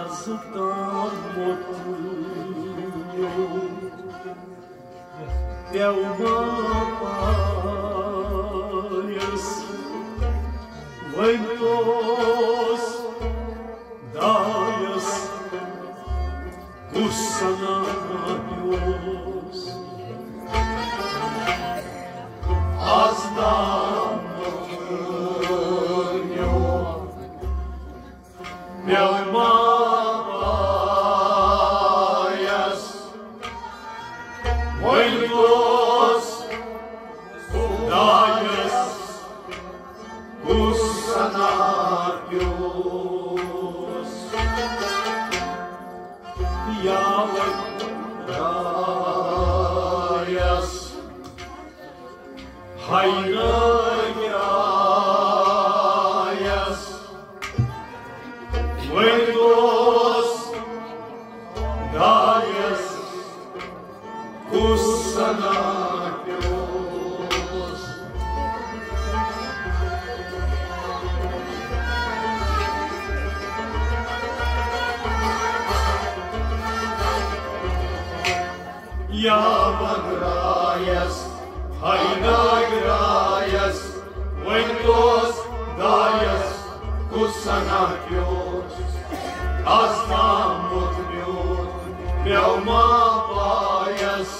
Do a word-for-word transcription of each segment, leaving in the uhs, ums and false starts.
از تام ووت نیوٗ پیوما پایس، وۄنۍ اوس دایس کُس سنا پیوس۔ از تام ووت نیوٗ پیوما پایس، وۄنۍ اوس خدایس کُس سنا پیوس۔ یا وۄنۍ خدایس ہاے نٲوۍ رایس، وۄنۍ اوس دایس کُس سنا پیوس۔ یا وۄنۍ خدایس ہاے نٲوۍ رایس، وۄنۍ اوس دایس کُس سنا پیوس۔ از تام ووت نیوٗ پیوما پایس۔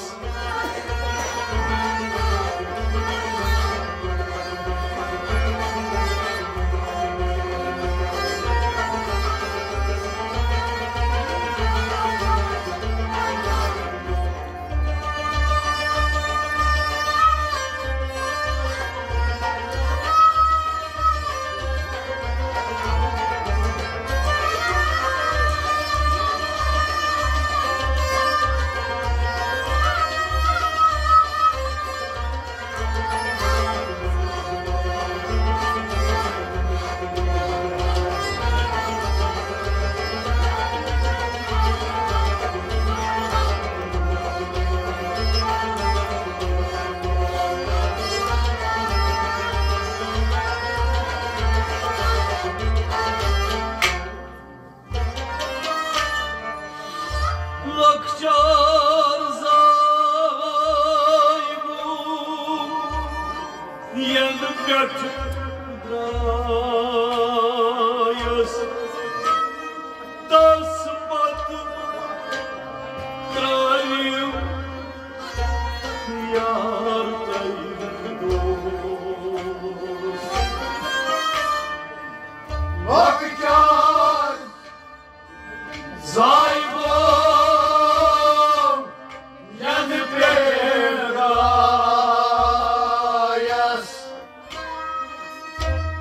لۄکچار زاوے بہٕ، ینہٕ پٮ۪ٹھ درٛایس، تس پتہٕ ترٛٲوِم یار تۄہہِ دوست۔ لۄکچار زایہِ بہٕ، ینہٕ پٮ۪ٹھ درٛایس،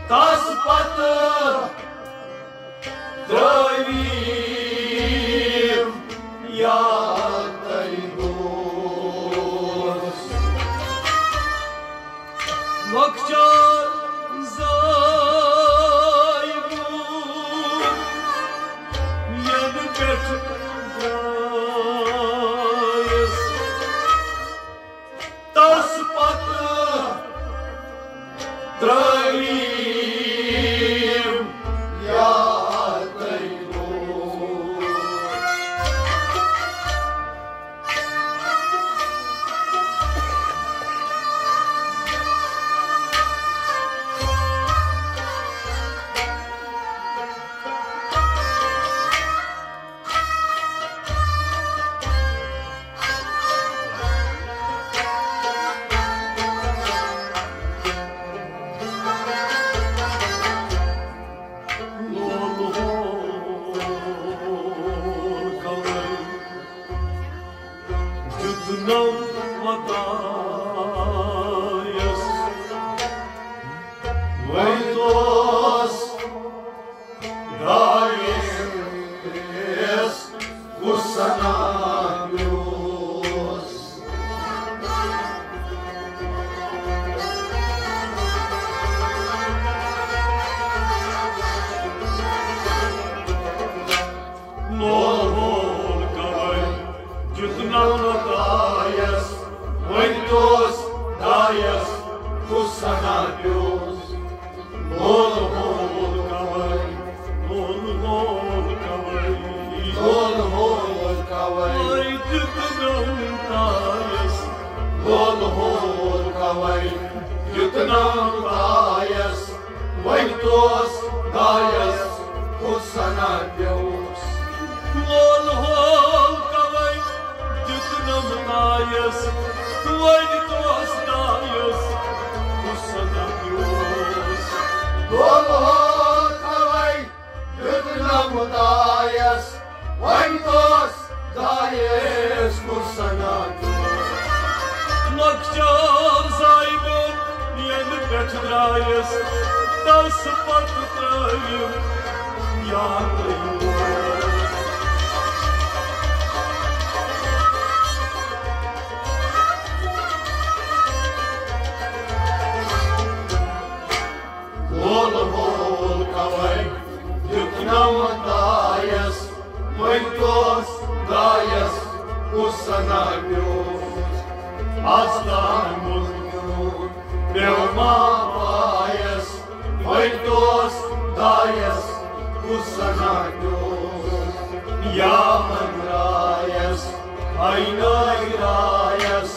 تس پتہٕ ترٛٲوِم یاد تۄہہِ دوست۔ لۄکچار زایہِ بہٕ، ینہٕ پٮ۪ٹھ درٛایس، تس پتہٕ ترٛٲوِم یاد تۄہہِ دوست۔ دیُتنم خۄدایس، وۄنۍ اوس دایس کُس سنا پیوس۔ لول وول کوے دیُتنم دایس، وۄنۍ اوس دایس کُس سنا پیوس۔ لول وول کوے، لول وول کوے۔ وۄنۍ دیُتنم دایس، وۄنۍ دوس دایس کُس سنا پیوس۔ وول ہول کوے دیُتنم دایس، وۄنۍ دوس دایس کُس سنا پیوس۔ وول ہول کوے دیُتنم دایس، وۄنۍ دوس دایس کُس سنا۔ لۄکچار زایہِ بہٕ ییٚمہِ پٮ۪ٹھ درٛایس، تس پتہٕ ترٛٲیِم یادٕے۔ وول ہول کوے دیُتنم دایس، وۄنۍ دوس دایس کُس سنا پیوس۔ آستان مُلک میون پیوٚو ما پایس، وۄنۍ دوس دایس کُس سنا پیوس۔ یا من رایس، آینٲے رایس۔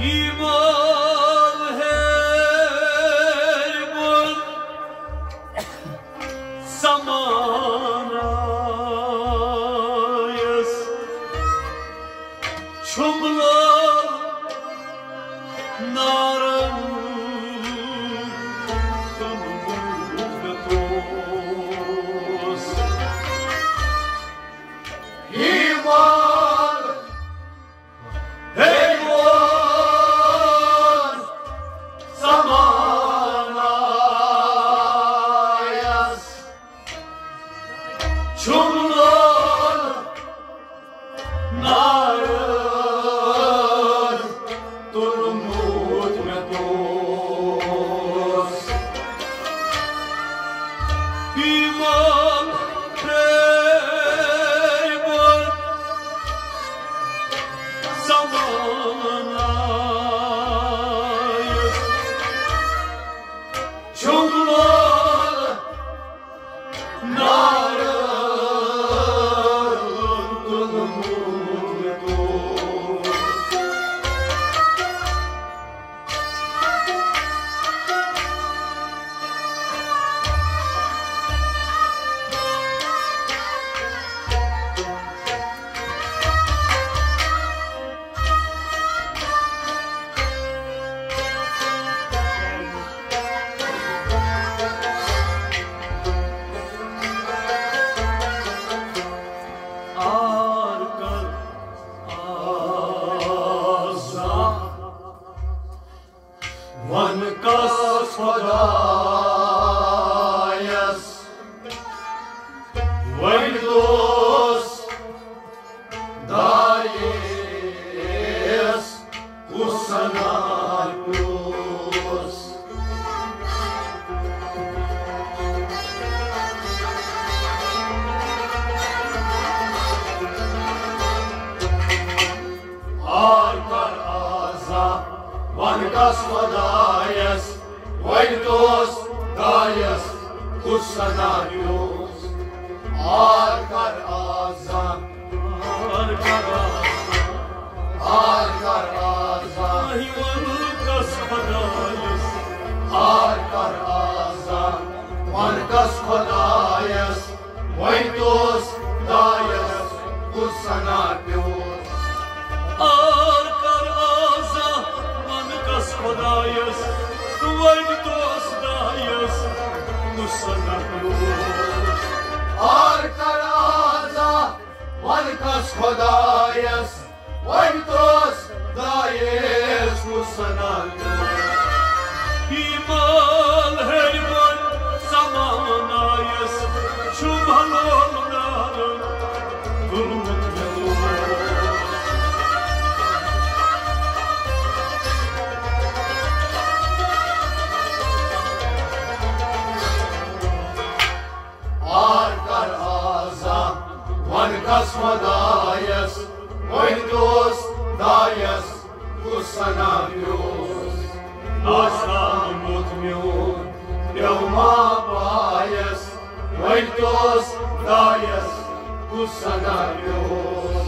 ایمان ہیٚر بُن زمانس، چھُملہٕ نارن تُلمُت مےٚ دوس۔ ایمان ہے وول زمانس، چھُملہٕ نارن تُلمُت مےٚ دوس۔ ایمان ہے وول زمانس، چھُملہٕ نارن تُلمُت مےٚ دوس۔ آر کر آزا، وَن کَس خۄدایَس، وۄنۍ دوس دایَس کُس سَنا پیوٚس۔ آر کر آزا، وَن کَس خۄدایَس، وۄنۍ دوس دایَس کُس سَنا پیوٚس۔ آر کر آزا، آر کر آزا، آر کر آزا، وۄنۍ کَس خۄدایَس۔ آر کر آزا، وَن کَس خۄدایَس، وۄنۍ دوس دایَس کُس سَنا پیوٚس۔ آر کر آزا، وَن کَس خۄدایَس، وۄنۍ دوس دایَس کُس سَنا پیوٚس۔ خۄدایَس وۄنۍ توس دایَس کُس سَنا۔ یہِ مال ہیٚرِ بۄن زمانایَس چھُ ملول نارَن تُلمُت مےٚ۔ آر کر آزا، وَن کس خۄدایَس، وۄنۍ توس دایَس کُس سَنا پیوس۔ آستان موٚتھ میون پیوٚو ما پایَس، وۄنۍ توس دایَس کُس سَنا پیوس۔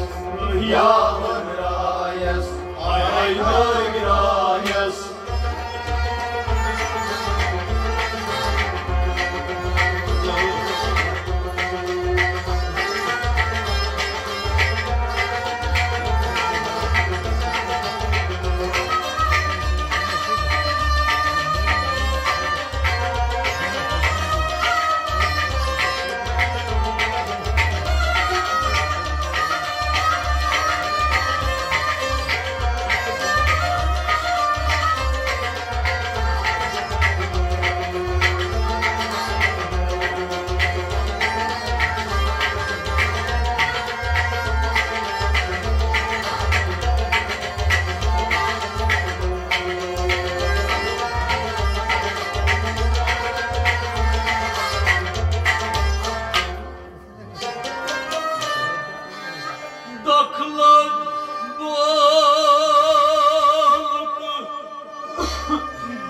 یا وَن رایَس، آے آے رایَس۔ دۄکھ لوٚگ بولُک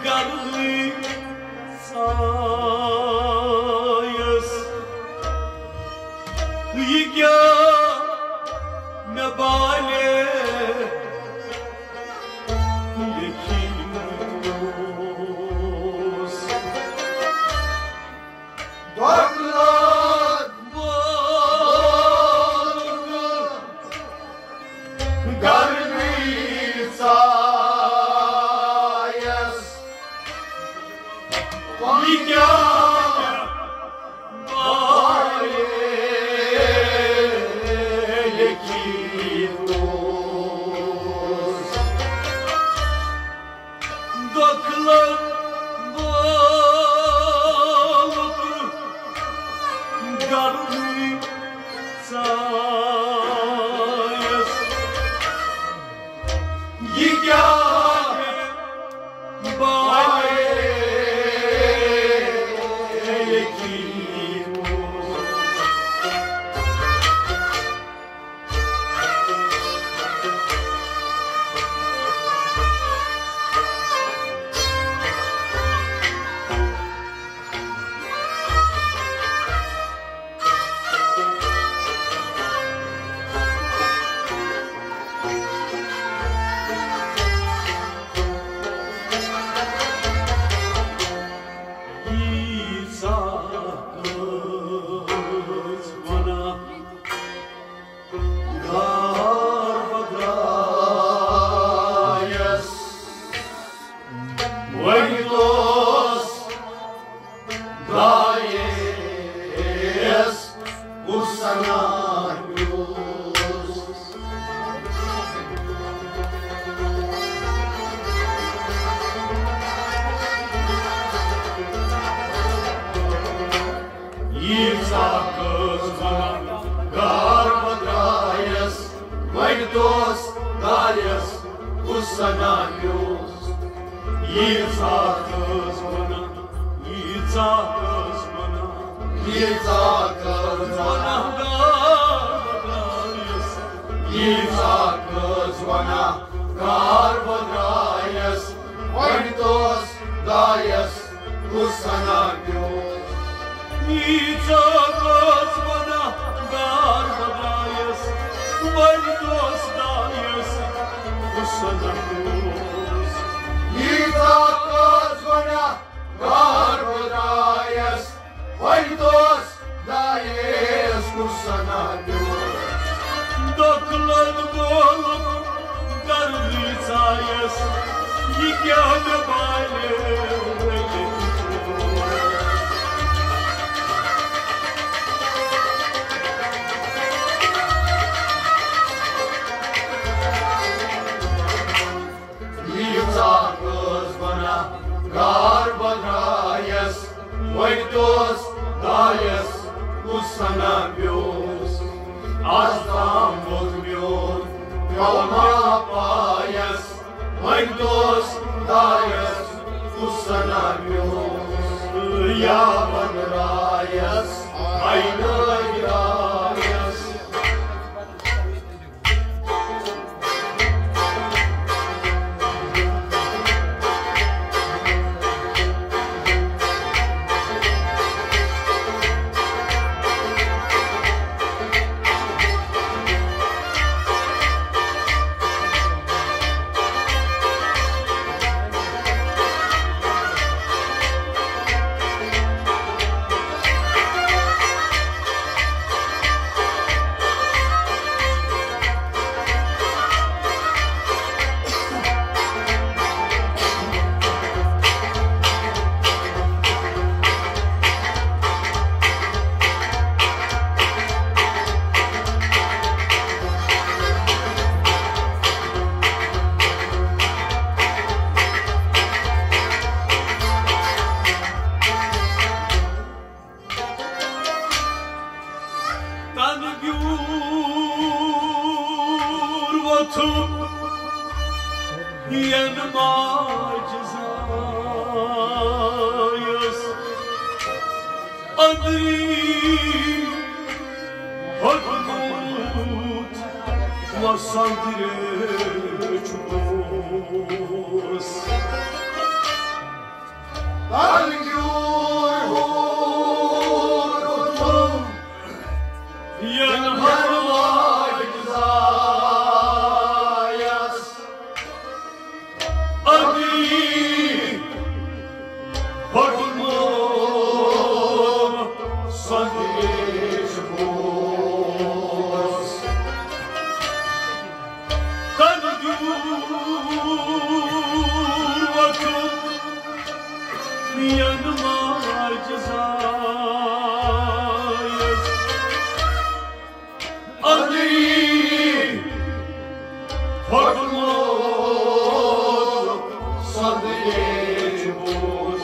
گرنٕے ژایَس۔ یہِ کیٛاہ مےٚ بالہِ لیکھِتھ اوس۔ دۄکھ لوٚگ بولُک گرنٕے ژایَس۔ یہِ کیٛاہ بالہِ لیکھِتھ اوس۔ دۄکھ لوٚگ بولُک گرنٕے ژایَس۔ یہِ کیٛاہ بالہِ لیکھِتھ اوس۔ ییٖژاہ کٔژ وَنان گار بدرایَس۔ وۄنۍ اوس دایَس کُس سَنا پیوس۔ ییٖژاہ کٔژ وَنان گار بدرایَس، وۄنۍ دوس دایَس کُس سَنا پیوس۔ ییٖژاہ کٔژ وَنان، ییٖژاہ کٔژ وَنان، ییٖژاہ کٔژ وَنان گار بدرایَس، ییٖژاہ کٔژ وَنان گار بدرایَس، وۄنۍ دوس دایَس کُس سَنا پیوس۔ ییٖژاہ کٔژ وَنان گار بدرایَس، وۄنۍ دوس دایَس کُس سَنا پیوس۔ ییٖژاہ کٔژ وَنان گار بدرایَس، وۄنۍ دوس دایَس کُس سَنا پیوس۔ دۄکھ لوٚگ بولُک گرنٕے ژایَس، یہِ کیٛاہ مےٚ بالہِ۔ کلمہ پایس، وۄنۍ دوس دایس، کُس سنا میوس، یا ون رایس، آینہٕ رایس۔ تنہٕ گیوٗر وۄتھُم ین ماجہِ زایس، أنٛدری پھوٚٹمُت وۄسَنٛد ریٚچھ اوس۔ تنہٕ گیوٗر وۄتھُم ین ماجہِ زایس، أنٛدری پھوٚٹمُت سنٛدیش اوس۔ تنہٕ گیوٗر وۄتھُم ین ماجہِ زایس، أنٛدری پھوٚٹمُت سنٛدیش اوس۔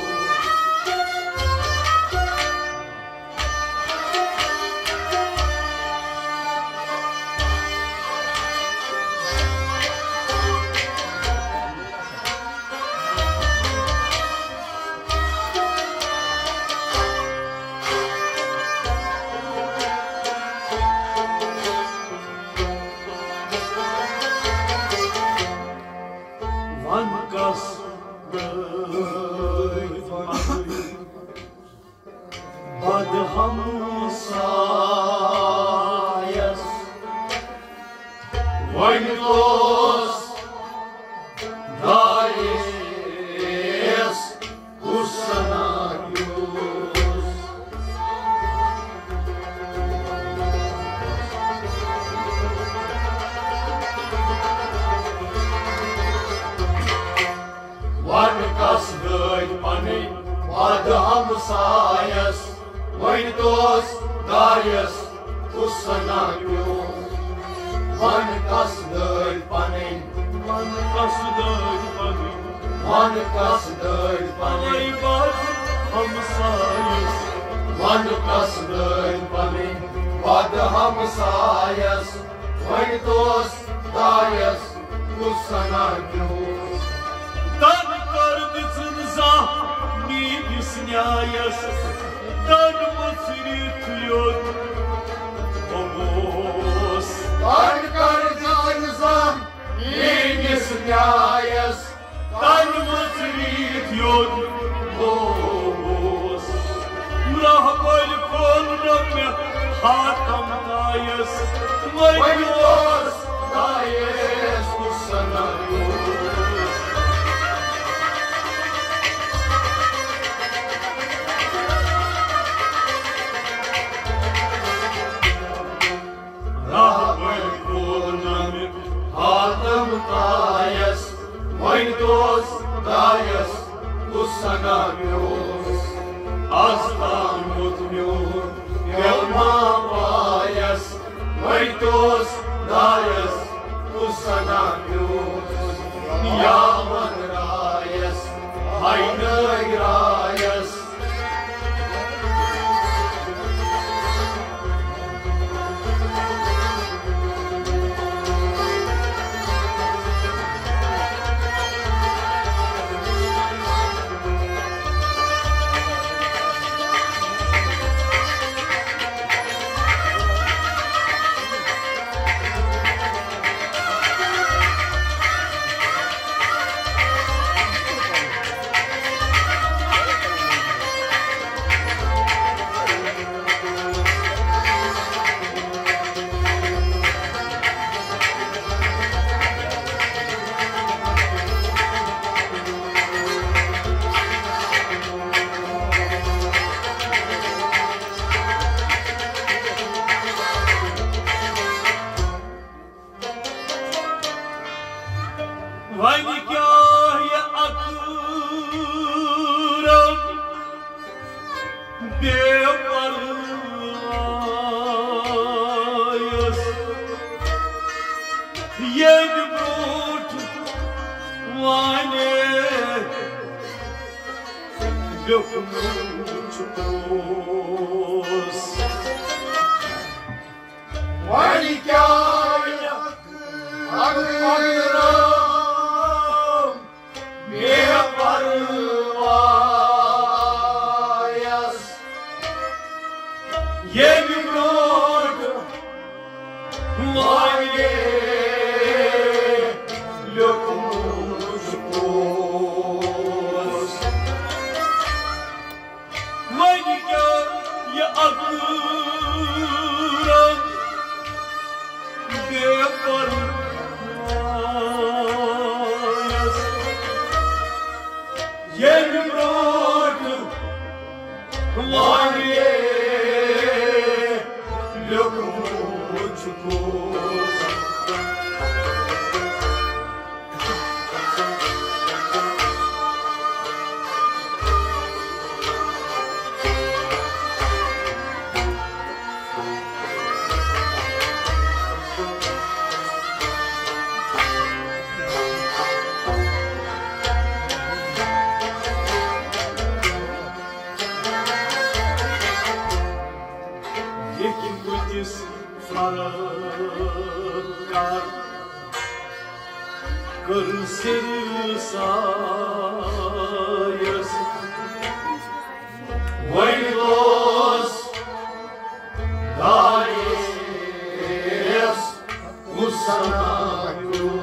وَن کَس گٔے پَنٕنۍ بد ہمسایس، وۄنۍ دوس دایس کُس سنا کیُس۔ وَن کَس گٔے پَنٕنۍ بد ہمسایس، وۄنۍ دوس دایس کُس سنا پیوٚو۔ وَن کَس گٔے پَنٕنۍ، وَن کَس گٔے پَنٕنۍ، وَن کَس گٔے پَنٕنۍ بد ہمسایس۔ وَن کَس گٔے پَنٕنۍ بد ہمسایس، وۄنۍ دوس دایس کُس سنا پیوٚو۔ تن کر دِژٕن زانٛہہ میٲنِس نیایس، تن مٔژرِتھ لیوٚد بوس۔ تن کر دِژٕن زانٛہہ میٲنِس نیایس، تن مٔژرِتھ لیوٚد بوس۔ راہبر کھول نہٕ مےٚ حاتم دایس، وۄنۍ اوس دایس کُس سنا۔ راہبر کھول نہٕ مےٚ حاتم دایس، وۄنۍ دوس دایس کُس سنا پیوٚس۔ از تام ووت میون کلمہ پایس، وۄنۍ دوس دایس کُس سنا پیوٚس۔ یا ون رایس، ہاے نٲوۍ رایس۔ ییٚمہِ برٛونٛٹھ وانہِ لیوٚکھمُت چھُ پوٚز۔ وۄنۍ کیٛاہ اکھ اکھ رام بے پرواہس، ییٚمہِ برٛونٛٹھ وانہِ لیوٚکھمُت چھُ پوٚز۔ وۄنۍ کیٛاہ یہِ اکھ رنگ بے پرواہس، ییٚمہِ برٛونٛٹھ وانہِ لیوٚکھمُت چھُ پوٚز۔ لیکھمٕتِس فرق کر کٔر سِر سایَس۔ وۄنۍ اوس دایَس غصہٕ نا پیوٚو۔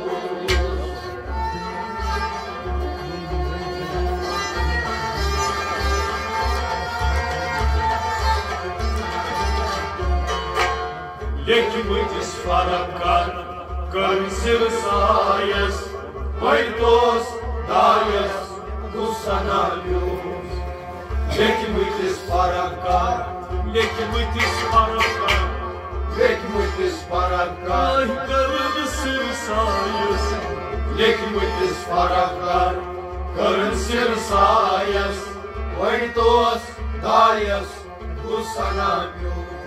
لیکھمٕتِس فرق کر کٔرٕن سِر سایَس، وۄنۍ دوس دایَس غصہٕ نا پیوٚس۔ لیکھمٕتِس فرق کر، لیکھمٕتِس فرق کر، لیکھمٕتِس فرق کر۔ آہہِ کٔرٕن سِر سایَس۔ لیکھمٕتِس فرق کر کٔرٕن سِر سایَس، وۄنۍ دوس دایَس غصہٕ نا پیوٚس۔